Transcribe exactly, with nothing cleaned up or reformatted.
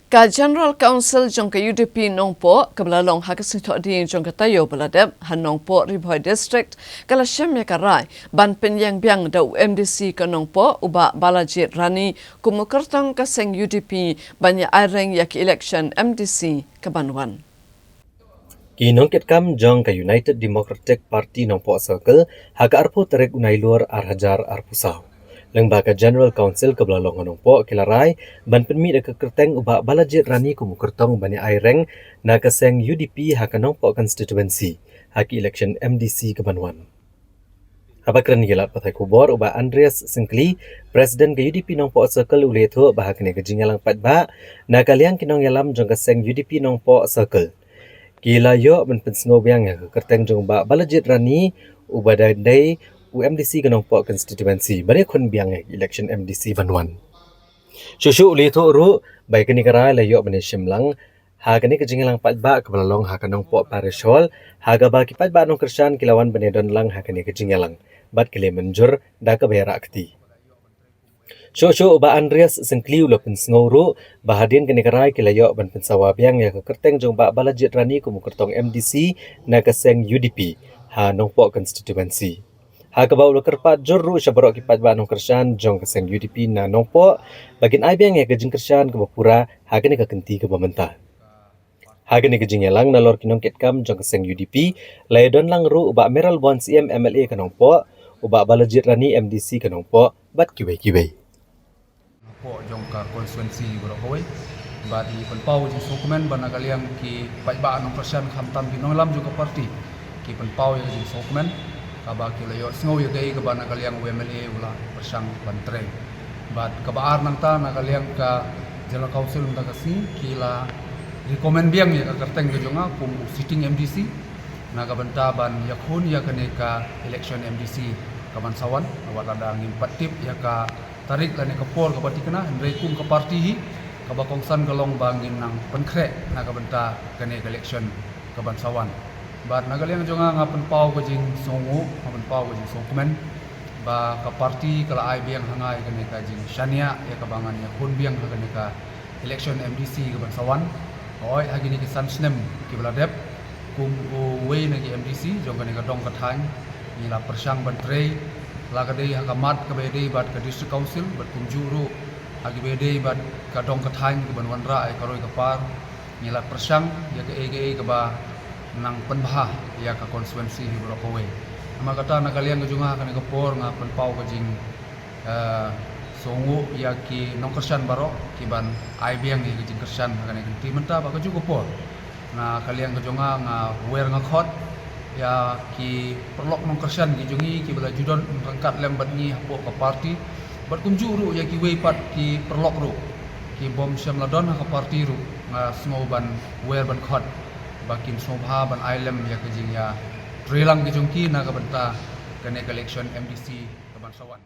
Ka General Council jong ka U D P Nongpoh, kaba la long ha ka sngi Thohdieng jong ka taïew ba la dep ha Nongpoh, Ri Bhoi District, ka la shem ïa ka rai ban pynïeng biang da u M D C ka Nongpoh, u Bah Balajied Rani, kum u kyrtong ka seng U D P ban ïa aireng ïa ka election M D C kaban wan. Ki nongkitkam jong ka United Democratic Party Nongpoh Circle ha ka arphew tarik u Nailur ar hajar arphew saw, lyngba ka General Council kaba la long ha Nongpoh, ki la rai ban pynmih da ka kyrteng u Bah Balajied Rani kum u kyrtong ban ïa aireng na ka seng U D P ha ka Nongpoh constituency ha ki election M D C kaban wan. Haba kren ïa ki lad pathai khubor, u Bah Andreas Syngkli, President ka U D P Nongpoh Circle, u la ïathuh ba ha kane ka jingïalang paidbah na ka liang ki nongïalam jong ka seng U D P Nongpoh Circle, ki la ïoh ban pynsngew biang ïa ka kyrteng jong u Bah Balajied Rani, uba dang dei u M D C ka Nongpoh constituency, ban ïakhun biang ïa ka election M D C ban wan. Shuh shuh u la ïathuh ruh ba ïa kane ka rai la ïoh ban ïashim lang ha kane ka jingïalang paidbah kaba la long ha ka Nongpoh Parish Hall, ha kaba ki paidbah nongkyrshan ki la wan ban ïadon lang ha kane ka jingïalang bad ki la mynjur da kaba ïarah kti. Shuh shuh u Bah Andreas Syngkli u la pynsngew ruh ba hadien kane ka rai ki la ïoh ban pynsawa biang ïa ka kyrteng jong u Bah Balajied Rani kum u kyrtong M D C na ka seng U D P ha Nongpoh constituency, ha kaba u la kyrpad jur ruh sha baroh ki paidbah nongkyrshan jong ka seng U D P na Nongpoh ba kin ai biang ïa ka jingkyrshan kaba pura ha kane ka kynti kaba mynta. Ha kane ka jingïalang, nalor ki nongkitkam jong ka seng U D P la ïadon lang ruh u Bah Mayralborn Syiem, M L A ka Nongpoh, u Bah Balajied Rani, M D C ka Nongpoh, bad kiwei kiwei. Nongpoh jong ka constituency baroh kawei. Bad ngi pynpaw ka jingsngewkmen ba na ka liang ki paidbah nongkyrshan, khamtam ki nongïalam jong ka party, ki pynpaw ïa ka jingsngewkmen kaba ki la ïohsngew ïa kaei kaba na ka liang u M L A u la pyrshang ban trei. Bad kaba ar nangta, na ka liang ka General Council mynta ka sngi ki la recommend biang ïa ka kyrteng ka jong nga kum u sitting M D C na ka bynta ban ïakhun ïa kane ka election M D C kaban sa wan. Wat lada ngim pat tip ïa ka tarik lane ka por kaba thikna, hynrei kum ka party hi, kaba kongsan ka long ba ngin nang pynkhreh na ka bynta kane ka election kaban sa wan. Bad na ka liang jong nga, nga pynpaw ka jingsngewnguh, nga pynpaw ka jingsngewkmen ba ka party ka la ai biang ha nga ïa kane ka jingshaniah ïa kaba ngan ïakhun biang ha kane ka election M D C kaban sa wan. Hooid, ha kine ki san snem kiba la dep, kum uwei na ki M D C jong kane ka dong ka thaiñ, ngi la pyrshang ban trei, la ka dei ha ka mat kaba ïadei bad ka District Council, bad kumjuh ruh ha kiba ïadei bad ka dong ka thaiñ kaban wanrah ïa ka roi ka par, ngi la pyrshang ïa kaei kaei kaba nang pynbha ïa ka constituency hi baroh kawei. Namar kata, na ka liang ka jong nga, kane ka por nga pynpaw ka jing, eh, sngewnguh ïa ki nongkyrshan baroh kiban ai biang ïa ka jingkyrshan ha kane ka kynti mynta bad kajuh ka por. Na ka liang ka jong nga, nga wer nga khot ïa ki paralok nongkyrshan ki jong ngi kiba la ju don ryngkat lem bad ngi hapoh ka party, bad kumjuh ruh ïa kiwei pat ki paralok ruh kibym shym la don ha ka party ruh, nga sngew ban wer ban khot ba kin sngewbha ban ai lem ïa ka jingïatreilang ka jong ki na ka bynta kane ka election M D C kaban sa wan.